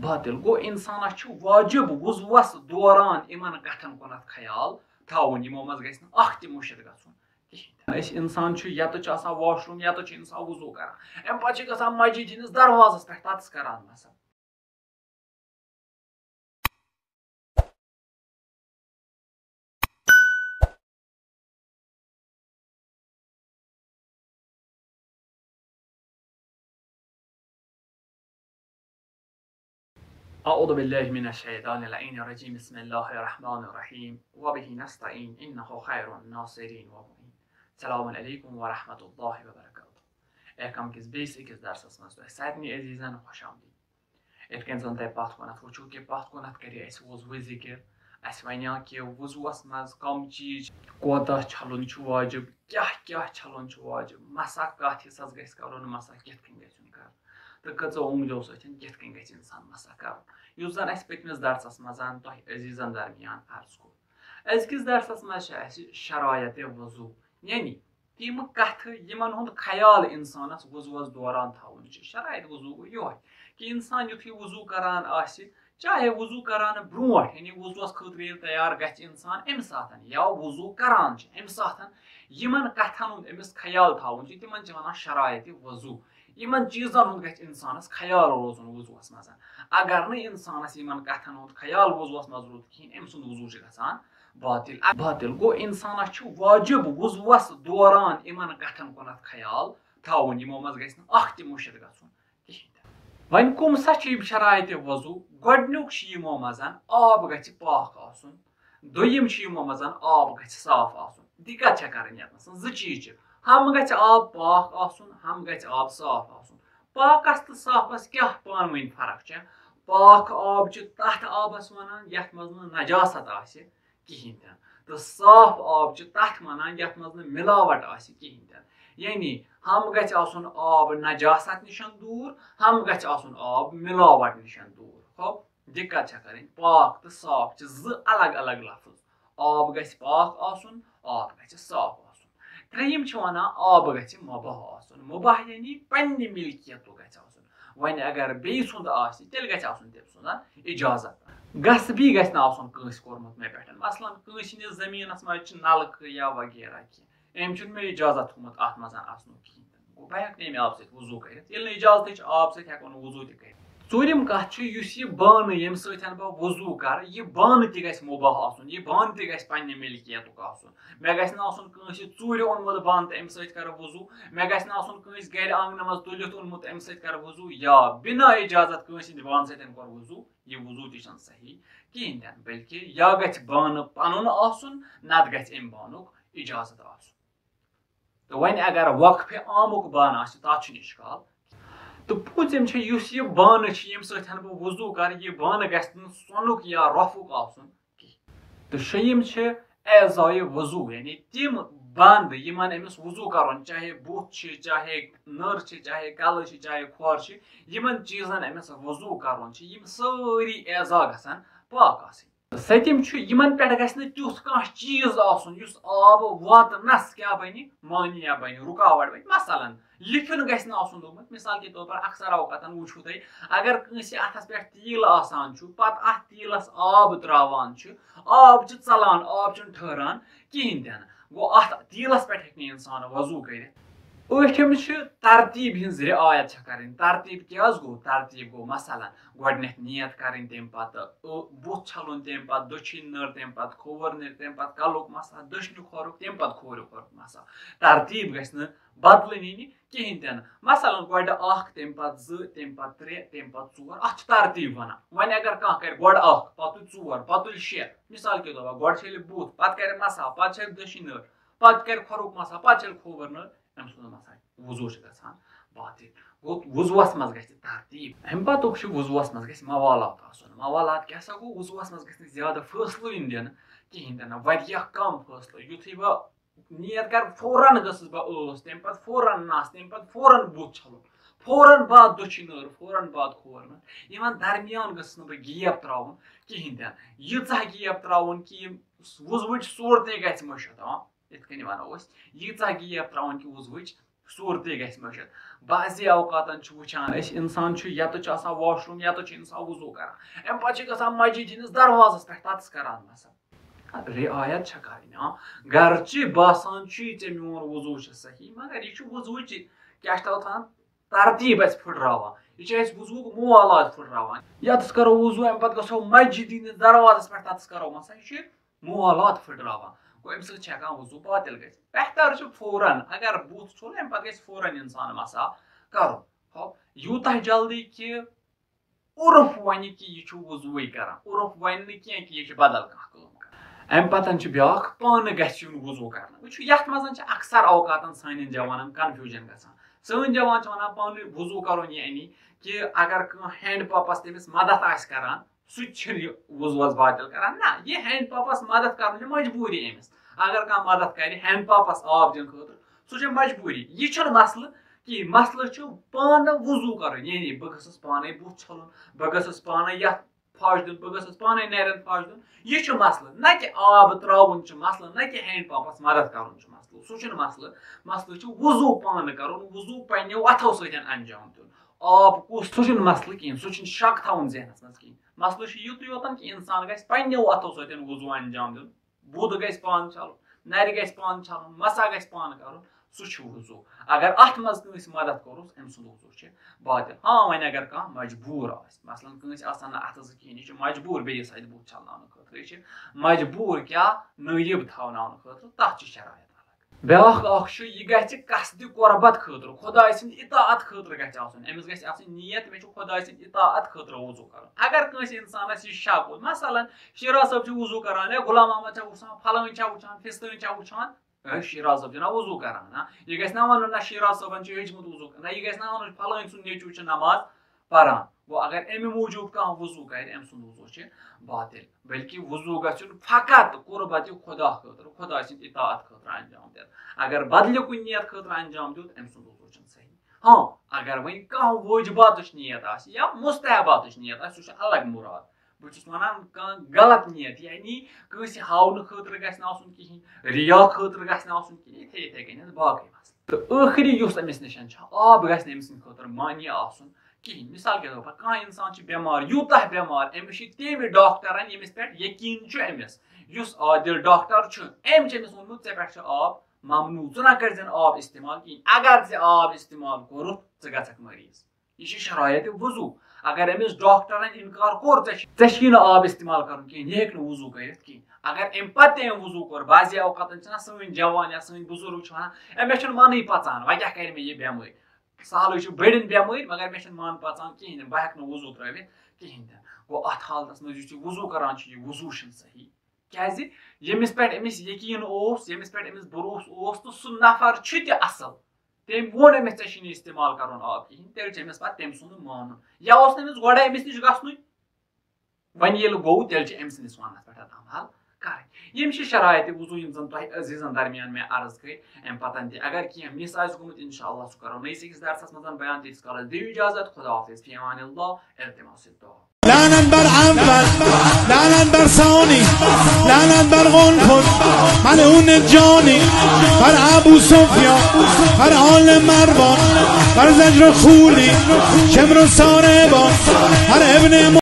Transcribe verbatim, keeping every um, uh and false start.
باطل۔ گوٚو، اِنسانَس چھُ واجب وضوٗوَس دوران یِمَن کَتھَن کُنَتھ خیال تھاوُن، یِمو منٛز گژھِ نہٕ اَکھ تہِ مٔشِتھ گژھُن کِہیٖنۍ تہِ۔ أسۍ اِنسان چھُ یَتہٕ چھُ آسان واش روٗم، یَتہٕ چھُ اِنسان وضوٗ کَران، اَمہِ پَتہٕ چھِ گژھان مسجد ہِنٛدِس دروازَس پٮ۪ٹھ تَتَس کَران مَسح۔ أعوذ بالله من الشيطان اللعين الرجيم. بسم الله الرحمن الرحيم. وبه نستعين. إنه خير الناصرين ومعين. السلام عليكم ورحمة الله وبركاته. احکام کِس بیٚیِس أکِس درسَس منٛز تۄہہِ سارنٕے عزیٖزَن خوش آمدید۔ یِتھ کٔنۍ زَن تۄہہِ پَتھ کُنَتھ وٕچھِو کہِ پَتھ کُنَتھ کَرے اَسہِ وضوٗ ذِکِر۔ اَسہِ وَنیو کہِ وضوٗوَس منٛز کَم چیٖز، کوتاہ چھَلُن چھُ واجب، کیٛاہ کیٛاہ چھَلُن چھُ واجب، مَسح کَتھ حِصَس گژھِ کَرُن، مَسح کِتھ کٔنۍ گژھِ یُن کَرنہٕ، تہٕ کٔژو اونٛگجو سۭتۍ کِتھ کٔنۍ گژھِ اِنسان مَسح کَرُن، یُس زَن اَسہِ پٔتمِس درسَس منٛز تۄہہِ عزیٖزَن درمیان عرض کوٚر۔ أزکِس درسَس منٛز چھِ اَسہِ شرایط وضوٗ، یعنی تِم کتھٕ یِمن ہُنٛد خیال انسانس وضوٗوس دوران تھاوُن چھُ۔ شرایط وضوٗ گوٚو یِہوٚے کہِ انسان یُتھُے وضوٗ کران آسہِ، چاہے وضوٗ کران برونٛٹھ، یعنی وضوٗوس خٲطرٕ ییٚلہِ تیار گژھِ انسان، اَمہِ ساتن یا وضوٗ کران چھِ، اَمہِ ساتن یِمن کتھن ہُنٛد أمِس خیال تھاوُن چھُ، تِمن چھِ ونان شرایط وضوٗ۔ یِمن چیٖزن ہُنٛد گژھِ انسانس خیال روزُن وضوٗوس منٛز۔ اگر نہٕ انسانس یِمن کتھن ہُنٛد خیال وضوٗوس منٛز روٗد کِہیٖنۍ، أمۍ سُنٛد وضوٗ چھُ گژھان باطل۔ باطل گوٚو، انسانس چھُ واجب وضوٗوس دوران یِمن کتھن کُنتھ خیال تھاوُن، یِمو منٛز گژھِ نہٕ اکھ تہِ مٔشِتھ گژھُن کِہیٖنۍ تہِ۔ وۄنۍ کُم سا چھِ یِم شرایط وضوٗ؟ گۄڈٕنیُک چھُ یِمو منٛز آب گژھِ پاک آسُن، دوٚیِم چھُ یِمو منٛز آب گژھِ صاف آسُن۔ دِقت چھےٚ کرٕنۍ یتھ منٛز، زٕ چیٖز چھِ، ہم گژھِ آب پاک آسُن، ہم گژھِ آب صاف آسُن۔ پاکس تہٕ صافس کیٛاہ پانہٕ ؤنۍ فرق چھےٚ؟ پاک آب چھُ تتھ آبس ونان یتھ منٛز نہٕ نجاست آسہِ کِہیٖنۍ تہِ نہٕ، تہٕ صاف آب چھُ تتھ ونان یتھ منٛز نہٕ ملاوٹ آسہِ کِہیٖنۍ تہِ نہٕ۔ یعنی ہم گژھِ آسُن آب نجاست نِش دوٗر، ہم گژھِ آسُن آب ملاوٹ نِش دوٗر۔ ہو، دِقت چھےٚ کرٕنۍ، پاک تہٕ صاف چھِ زٕ الگ الگ لفظ۔ آب گژھِ پاک آسُن، آب گژھِ صاف آسُن۔ ترٛیٚیِم چھِ ونان آب گژھِ مُباح آسُن۔ مُباح یعنی پننہِ ملکیتُک گژھِ آسُن۔ وۄنۍ اگر بیٚیہِ سُنٛد آسہِ، تیٚلہِ گژھِ آسُن تٔمۍ سُنٛد اِجازت۔ غصبی گژھِ نہٕ آسُن کٲنٛسہِ کوٚرمُت مےٚ پٮ۪ٹھ۔ مثلاً کٲنٛسہِ ہٕنٛدِس زٔمیٖنَس منٛز چھِ نلکہٕ یا وغیرہ کینٛہہ، أمۍ چھُنہٕ مےٚ اِجازت تھوٚومُت اَتھ منٛز اَژنُک کِہیٖنۍ تہِ نہٕ۔ گوٚو، بہٕ ہٮ۪کہٕ نہٕ اَمہِ آبہٕ سۭتۍ وضوٗ کٔرِتھ۔ ییٚلہِ نہٕ اِجازتٕے چھُ آبہٕ سۭتۍ، ہٮ۪کو نہٕ وضوٗ تہِ کٔرِتھ۔ ژوٗرِم کَتھ چھِ، یُس یہِ بانہٕ ییٚمہِ سۭتۍ بہٕ وضوٗ کَرٕ، یہِ بانہٕ تہِ گژھِ مُباح آسُن، یہِ بانہٕ تہِ گژھِ پنٛنہِ مِلکیتُک آسُن۔ مےٚ گژھِ نہٕ آسُن کٲنٛسہِ ژوٗرِ اوٚنمُت بانہٕ تہٕ اَمہِ سۭتۍ کَرٕ وضوٗ۔ مےٚ گژھِ نہٕ آسُن کٲنٛسہِ گَرِ آنٛگنہٕ منٛز تُلِتھ اوٚنمُت تہٕ اَمہِ سۭتۍ کَرٕ وضوٗ، یا بِنا اِجازت کٲنٛسہِ ہِنٛدِ بانہٕ سۭتۍ کوٚر وضوٗ۔ یہِ وضوٗ تہِ چھُنہٕ صحیح کِہیٖنۍ تہِ نہٕ، بلکہِ یا گژھِ بانہٕ پَنُن آسُن، نَتہٕ گژھِ اَمہِ بانُک اِجازت آسُن۔ تہٕ وۄنۍ اگر وقفِ عامُک بانہٕ آسہِ، تَتھ چھُنہٕ اِشکال۔ تہٕ پوٗنٛژِم چھِ، یُس یہِ بانہٕ چھِ، ییٚمہِ سۭتۍ بہٕ وضوٗ کَرٕ، یہِ بانہٕ گژھِ نہٕ سۄنُک یا رۄپھُک آسُن کِہیٖنۍ۔ تہٕ شیٚیِم چھِ اعضایہِ وضوٗ، یعنی تِم بنٛد یِمن أمِس وضوٗ کَرُن، چاہے بُتھ چھِ، چاہے نٔر چھِ، چاہے کَلہٕ چھِ، چاہے کھۄر چھِ، یِمن چیٖزن أمِس وضوٗ کَرُن چھِ، یِم سٲری اعضا گژھن پاک آسٕنۍ۔ سٔتِم چھُ، یِمن پٮ۪ٹھ گژھِ نہٕ تیُتھ کانٛہہ چیٖز آسُن یُس آب واتنس کیٛاہ بنہِ، مانع بنہِ، رُکاوٹ بنہِ۔ مثلاً، لِپھِن گژھِ نہٕ آسُن لوٚگمُت۔ مثال کے طور پر، اکثر اوقاتن وٕچھِو تُہۍ، اگر کٲنٛسہِ اَتھس پٮ۪ٹھ تیٖل آسان چھُ، پتہٕ اَتھ تیٖلس آب تراوان چھُ، آب چھُ ژلان، آب چھُنہٕ ٹھہران کِہیٖنۍ تہِ نہٕ۔ گوٚو، اَتھ تیٖلس پٮ۪ٹھ ہیٚکہِ نہٕ اِنسان وضوٗ کٔرِتھ۔ ٲٹھِم چھِ ترتیٖب ہٕنٛز رعایت چھےٚ کَرٕنۍ۔ ترتیٖب کیٛاہ حظ گوٚو؟ ترتیٖب گوٚو، مثلاً، گۄڈٕنٮ۪تھ نیت کَرٕنۍ، تَمہِ پَتہٕ ٲ-، بُتھ چھَلُن، تَمہِ پَتہٕ دٔچھِنۍ نٔر، تَمہِ پَتہٕ کھووُر نٔر، تَمہِ پَتہٕ کَلُک مسح، دٔچھنہِ کھۄرُک، تَمہِ پَتہٕ کھوورِ کھۄرُک مسح۔ ترتیٖب گژھِ نہٕ بدلٕنۍ یِنہِ کِہیٖنۍ تہِ نہٕ۔ مثلاً، گۄڈٕ اَکھ، تَمہِ پَتہٕ زٕ، تَمہِ پَتہٕ ترٛےٚ، تَمہِ پَتہٕ ژور، اَتھ چھِ ترتیٖب وَنان۔ وۄنۍ اگر کانٛہہ کَرِ گۄڈٕ اَکھ، پَتہٕ ژور، پَتہٕ شےٚ، مثال کے طور پر، گۄڈٕ چھٔلہِ بُتھ، پَتہٕ کَرِ مسح، پَتہٕ چھٔلہِ دٔچھِنۍ نٔر، پَتہٕ کَرِ کھۄرُک مسح، پَتہٕ چھٔلہِ کھووُر نٔر، أمۍ سُنٛد مسح وضوٗ چھُ گژھان باطل۔ گوٚو، وضوٗوَس منٛز گژھِ ترتیٖب۔ اَمہِ پَتُک چھُ وضوٗوَس منٛز گژھِ موالات آسُن۔ موالات کیٛاہ سا گوٚو؟ وضوٗوَس منٛز گژھِ نہٕ زیادٕ فٲصلہٕ یُن دِنہٕ کِہیٖنۍ تہِ نہٕ، واریاہ کَم فٲصلہٕ۔ یُتھُے بہٕ نیت کَرٕ، فوراً گٔژھٕس بہٕ ٲس، تَمہِ پَتہٕ فوراً نَس، تَمہِ پَتہٕ فوراً بُتھ چھَلُن، فوراً بعد دٔچھِنۍ نٔر، فوراً بعد کھووُر نٔر۔ یِمَن درمیان گٔژھٕس نہٕ بہٕ gap ترٛاوُن کِہیٖنۍ تہِ نہٕ۔ ییٖژاہ gap ترٛاوُن کہِ یِم وضوٗوٕچ صوٗرتٕے گژھِ مٔشِتھ۔ آ، یِتھ کٔنۍ وَنو أسۍ، ییٖژاہ gap ترٛاوُن کہِ وضوٗوٕچ صوٗرتٕے گژھِ مٔشِتھ۔ بعضی اوقاتن چھِ وٕچھان أسۍ، انسان چھُ یَتَتھ چھُ آسان واش روٗم، یَتَتھ چھُ انسان وضوٗ کران، اَمہِ پَتہٕ چھُ گژھان مسجد ہٕنٛدِس دروازس پٮ۪ٹھ تَتَس کران مسا۔ رعایت چھےٚ کرٕنۍ، ہاں۔ گرچہِ باسان چھُے ژےٚ میون وضوٗ چھُ صحیح، مگر یہِ چھُ وضوٗچہِ کیٛاہ چھِ تَتھ وَنان، ترتیٖب اَسہِ پھٕٹراوان۔ یہِ چھُ اَسہِ وضوٗک موالات پھٕٹراوان۔ یَتَس کرو وضوٗ، اَمہِ پَتہٕ گژھو مسجد ہٕنٛدِس دروازس پٮ۪ٹھ، تَتَس کرو مسا۔ یہِ چھُ موالات پھٕٹراوان۔ گوٚو، اَمہِ سۭتۍ چھُ ہٮ۪کان وضوٗ باطل گٔژھِتھ۔ بہتر چھُ فوراً، اگر بُتھ چھوٚل، اَمہِ پَتہٕ گژھِ فوراً اِنسان مسا کَرُن۔ ہو، یوٗتاہ جلدی کہِ عُرف وَنہِ کہِ یہِ چھُ وضوٗے کران، عُرف وَنہِ نہٕ کینٛہہ کہِ یہِ چھُ بدل کانٛہہ کٲم کران۔ اَمہِ پَتَن چھُ بیٛاکھ، پانہٕ گژھِ یُن وضوٗ کرنہٕ۔ وٕچھِو، یَتھ منٛز چھِ اکثر اوقاتَن سانٮ۪ن جوانَن confusion گژھان۔ سٲنۍ جوان چھِ وَنان، پانہٕ وضوٗ کَرُن یعنی کہِ اگر کانٛہہ ہینڈ پمپَس تٔمِس مدد آسہِ کران، سُہ تہِ چھُنہٕ یہِ وضوٗوَس باطل کران۔ نہ، یہِ ہینڈ پمپَس مدد کرُن چھِ مجبوٗری أمِس۔ اگر کانٛہہ مدد کرِ ہینڈ پمپَس آب دِنہٕ خٲطرٕ، سُہ چھُ مجبوٗری۔ یہِ چھُنہٕ مسلہٕ کِہیٖنۍ۔ مسلہٕ چھُ پانہٕ وضوٗ کرُن، یعنی بہٕ گژھس پانے بُتھ چھلُن، بہٕ گژھس پانے یتھ پھش دیُن، بہٕ گژھس پانے نرٮ۪ن پھش دیُن۔ یہِ چھُ مسلہٕ، نہ کہِ آب تراوُن چھُ مسلہٕ، نہ کہِ ہینڈ پمپس مدد کرُن چھُ مسلہٕ۔ سُہ چھُنہٕ مسلہٕ۔ مسلہٕ چھُ وضوٗ پانہٕ کرُن، وضوٗ پننیو اتھو سۭتۍ انجام دیُن۔ آب کُس، سُہ چھُنہٕ مسلہٕ کِہیٖنۍ، سُہ چھُنہٕ شک تھاوُن ذہنس منٛز کِہیٖنۍ۔ مسلہٕ چھُ یُتُے یوتن کہِ انسان گژھِ پننیو اتھو سۭتۍ وضوٗ انجام دیُن۔ بُدھ گژھِ پانہٕ چھلُن، نرِ گژھِ پانہٕ چھلُن، مسا گژھِ پانہٕ کرُن، سُہ چھُ وضوٗ۔ اگر اتھ منٛز کٲنٛسہِ مدد کوٚرُس، أمۍ سُنٛد وضوٗ چھُ باطل۔ ہاں، وۄنۍ اگر کانٛہہ مجبوٗر آسہِ، مثلاً کٲنٛسہِ آسان نہٕ اتھٕ زٕ کِہیٖنۍ، یہِ چھُ مجبوٗر بیٚیِس اتھِ بُتھ چھلناونہٕ خٲطرٕ، یہِ چھِ مجبوٗر کیٛاہ، نٲیِب تھاوناونہٕ خٲطرٕ، تتھ چھِ شرایط الگ۔ بیٛاکھ اکھ چھُ، یہِ گژھِ قصدِ قربت خٲطرٕ، خۄداے سٕنٛدِ اطاعت خٲطرٕ گژھِ آسُن۔ أمِس گژھِ آسٕنۍ نیت، مےٚ چھُ خۄداے سٕنٛدِ اطاعت خٲطرٕ وضوٗ کرُن۔ اگر کٲنٛسہِ انسانس یہِ شک اوس، مثلاً شیراز صٲب چھُ وضوٗ کران، ہے غلام محمد چھا وٕچھان، فلٲنۍ چھا وٕچھان، فستٲنۍ چھا وٕچھان، ہے شیراز صٲب چھُ نا وضوٗ کران، نا؟ یہِ گژھِ نا ونُن، نہ شیراز صٲبن چھُ ہیٚچھمُت وضوٗ کرُن، نہ یہِ گژھِ نا ونُن، فلٲنۍ سُنٛد نیٚچوٗ چھُ نماز پران۔ گوٚو، اگر امہِ موٗجوٗب کانٛہہ وضوٗ کرِ، أمۍ سُنٛد وضوٗ چھُ باطل، بلکہِ وضوٗ گژھِ یُن فقط قربتِ خۄدا خٲطرٕ، خۄداے سٕنٛدِ اطاعت خٲطرٕ انجام دِتھ۔ اگر بدلہِ کُنہِ نیت خٲطرٕ انجام دیُت، أمۍ سُنٛد وضوٗ چھُنہٕ صحیح۔ ہاں، اگر وۄنۍ کانٛہہ وٲجباتٕچ نیت آسہِ یا مستحباتٕچ نیت آسہِ، سُہ چھُ الگ مُراد۔ بہٕ چھُس وَنان، کانٛہہ غلط نیت، یعنی کٲنٛسہِ ہاونہٕ خٲطرٕ گژھِ نہٕ آسُن کِہیٖنۍ، ریا خٲطرٕ گژھِ نہٕ آسُن کِہیٖنۍ، یِتھَے یِتھَے کٔنۍ حظ باقٕے مسلہٕ۔ تہٕ ٲخری یُس أمِس نِش چھُ، آب گژھِ نہٕ أمۍ سٕنٛدِ خٲطرٕ معنی آسُن کِہیٖنۍ۔ مثال کے طور پر، کانٛہہ اِنسان چھُ بٮ۪مار، یوٗتاہ بٮ۪مار، أمِس چھِ تِم ڈاکٹرن، ییٚمِس پٮ۪ٹھ یقیٖن چھُ أمِس، یُس عادل ڈاکٹر چھُ، أمۍ چھُ أمِس ووٚنمُت، "ژےٚ پٮ۪ٹھ چھُ آب ممنوع، ژٕ نہ کٔرۍ زٮ۪ن آب استعمال کِہیٖنۍ۔ اگر ژےٚ آب استعمال کوٚرُتھ، ژٕ گژھکھ مریض۔" یہِ چھِ شرایط وضوٗ۔ اگر أمِس ڈاکٹرن انکار کوٚر، "ژےٚ چھِ، ژےٚ چھُے نہٕ آب استعمال کرُن کِہیٖنۍ، یہِ ہیٚکہِ نہٕ وضوٗ کٔرِتھ کِہیٖنۍ۔" اگر أمۍ پتہٕ تہِ أمۍ وضوٗ کوٚر، بعضی اوقاتن چھِنہ سٲنۍ جوان یا سٲنۍ بُزرگ چھِ وَنان، "اے، مےٚ چھُنہٕ منٕے پَژان، وۄنۍ کیٛاہ کَرِ مےٚ یہِ بٮ۪مٲرۍ؟" سہلٕے چھُ بٔڑٮ۪ن بٮ۪مٲرۍ، مگر مےٚ چھُنہٕ من پَژان کِہیٖنۍ، بہٕ ہٮ۪کہٕ نہٕ وضوٗ ترٲوِتھ کِہیٖنۍ تہِ نہٕ۔ گوٚو، اَتھ حالتَس منٛز یُس یہِ وضوٗ کران چھُ، یہِ وضوٗ چھُنہٕ صحیح۔ کیٛازِ؟ ییٚمِس پٮ۪ٹھ أمِس یقیٖن اوس، ییٚمِس پٮ۪ٹھ أمِس بھروسہٕ اوس، تہٕ سُہ نفر چھُ تہِ اَصٕل۔ تٔمۍ ووٚن أمِس، "ژےٚ چھُے نہٕ استعمال کرُن آب کِہیٖنۍ"، تیٚلہِ چھُ أمِس پَتہٕ تٔمۍ سُنٛد مانُن۔ یا اوس نہٕ أمِس گۄڈَے أمِس نِش گژھنُے؟ وۄنۍ ییٚلہِ گوٚو، تیٚلہِ چھِ أمۍ سٕنٛدِس وَننَس پٮ۪ٹھ عمل کرٕنۍ۔ یِم چھِ شرایطِ وضوٗ، یِم زَن تۄہہِ عزیٖزَن درمیان مےٚ عرض کٔرۍ۔ اَمہِ پَتَن تہِ اگر کینٛہہ miss آسہِ گوٚمُت، اِنشاء اللہ سُہ کَرو نٔیِس أکِس درسَس منٛز بیان۔ تیٖتِس کالَس دِیِو اجازت، خدا حافظ، فی امان اللہ، التماس الدعا۔ لعنت بر اول، لعنت بر ثانی، لعنت بر قنفذ، ملعون جانی، بر ابو سفیان، بر آل مروان، بر زجر و خولی، شمر و ساربان، بر ابن